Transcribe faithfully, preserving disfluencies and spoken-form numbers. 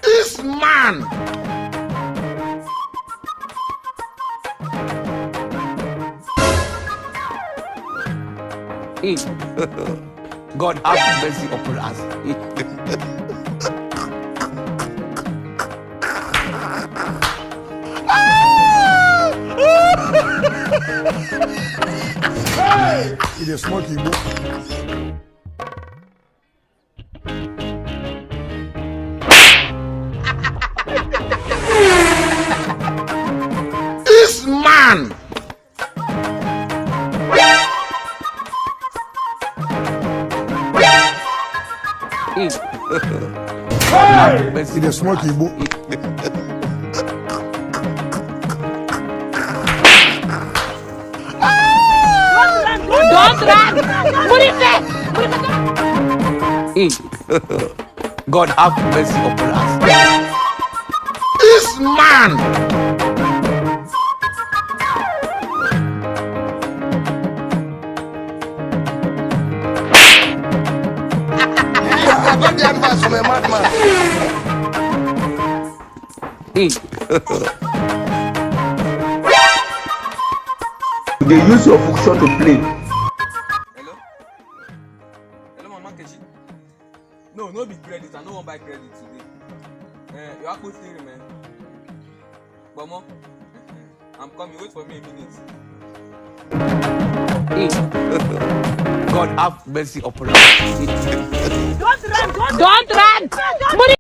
This man! God have mercy upon us. Hey! He dey smoke Igbo. This man! Hey! He dey smoke Igbo. Don't run! Put it there! Put it there! Hey! God have mercy upon us. This man! I got the advice from a madman. Hey! You dey use your function to play. Hello? Hello, Mama Kechi. No, no be credit. I no wan buy credit today. Eh, your apple still remain. Bomo, I'm coming. Wait for me a minute. Hey! God have mercy upon us. Don't run! Don't run! Money